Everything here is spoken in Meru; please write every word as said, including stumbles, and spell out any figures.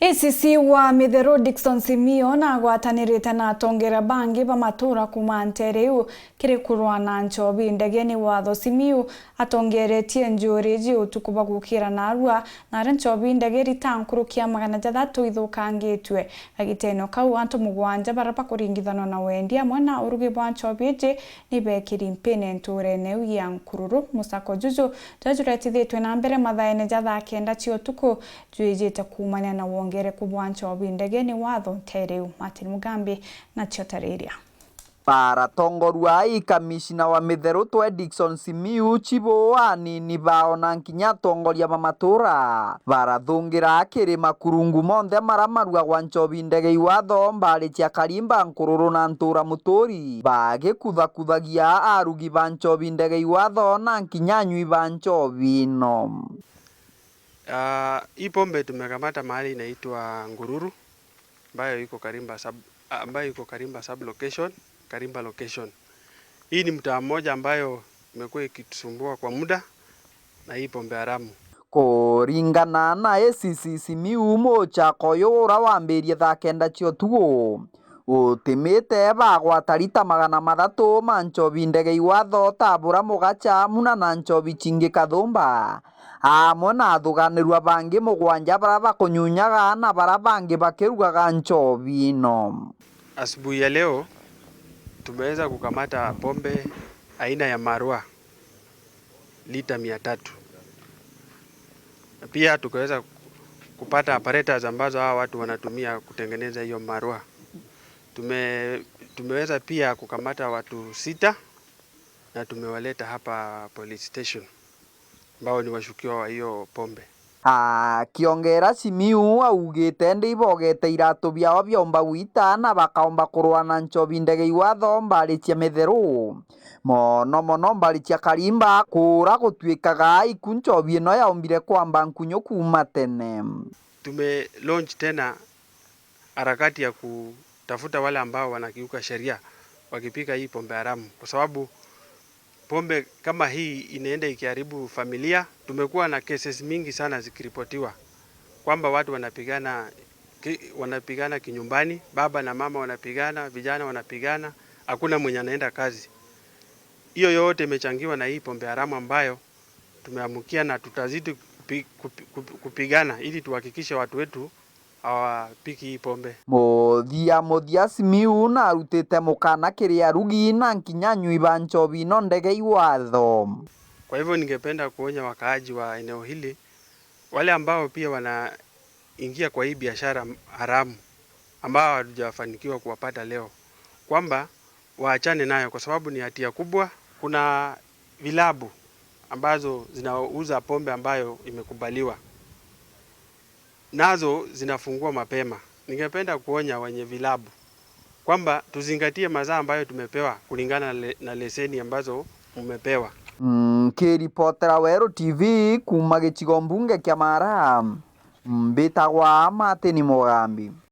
A C C wa Mitheru Dickson Simiyu nagwatanirite na atongeria bangi ba matuura kuuma nteere iu kiri kurwa na nchobi ndegeni watho. Simiyu atongeretie njuuri iji utuku bwa gukira naarua, na aria nchobi ndege rita nkuruki ya magana jathatu ithukangitue. Kagitene kau, antu mugwanja baria bakuringithanwa na wendi amwe na urugi bwa nchobi iji ni beekiri mpine ntuurene iu ya Nkururu. Musako juju juria juretithitwe na mbere mathaene ja thaa kenda cia utuku jwijite kuumania na wongereku bwa nchobi ndegeni watho nteere iu. Martin Mugambi nacio tariria. Baratongorua i kamishina wa Mitheru twe Dickson Simiyu, chibu anini bao na nkinya atongoria ba matuura barathungira kiri makurungu monthe maria marugagwa nchobi ndege iwatho, mbari cia Karimba, Nkururu na Ntuura Muturi, bagikuthakuthagia arugi ba nchobi ndege iwatho na nkinya anywi ba nchobi ino. Ah, hii pombe tumekamata mahali inaitwa Ngururu, ambayo iko Karimba sub, ambayo iko Karimba sub location, Karimba location. Hii ni mtaa mmoja ambayo imekuwa ikitusumbua kwa muda na hii pombe haramu. Kuringana na A C C Simiyu, muchako uyu uria wambirie thaa kenda cia utuku, utimite bagwata rita magana mathatu ma nchobi ndege iwatho, ta bura mugacha, muna na nchobi chingi kathumba, amwe na athuganirua bangi mugwanja baria bakunyunyaga na baria bangi bakirugaga nchobi ino. Asubuhi ya leo tumeweza kukamata pombe aina ya marua lita mia tatu. Na pia tukaweza kupata apparatus ambazo hawa watu wanatumia kutengeneza hiyo marua. Tume-, tumeweza pia kukamata watu sita na tumewaleta hapa police station, ambao ni washukiwa wa hiyo pombe. Akiongera, Simiyu augite ndi ibogete iratu biao biaumba gwita na bakaumba kurwa na nchobi ndege iwatho mbari cia Mitheru, mono mono mbari cia Karimba, kura gutwikaga iku nchobi ino yaumbire kwamba nkunyu kuuma tene. Tume launch tena harakati ya kutafuta wale ambao wanakiuka sheria wakipika hii pombe haramu, kwa sababu pombe kama hii inaenda ikiharibu familia. Tumekuwa na cases mingi sana zikiripotiwa kwamba watu wanapigana ki-, wanapigana kinyumbani, baba na mama wanapigana, vijana wanapigana, hakuna mwenye anaenda kazi. Hiyo yote imechangiwa na hii pombe haramu ambayo tumeamkia, na tutazidi kupi-, kupi-, kupi-, kupigana ili tuhakikishe watu wetu hawapiki hii pombe. Muthia muthia, Simiyu narutite mukana kiri arugi na nkinya anywi ba nchobi ino ndege iwatho. Kwa hivyo ningependa kuonya wakaaji wa eneo hili, wale ambao pia wanaingia kwa hii biashara haramu, ambao hatujafanikiwa kuwapata leo, kwamba waachane nayo kwa sababu ni hatia kubwa. Kuna vilabu ambazo zinauza pombe ambayo imekubaliwa, nazo zinafungua mapema. Ningependa kuonya wenye vilabu kwamba tuzingatie masaa ambayo tumepewa kulingana na le-, na leseni ambazo mumepewa. Nkiripotera Weru T V kuuma gicigo mbunge kia Mara, mbitagwa Martin Mugambi.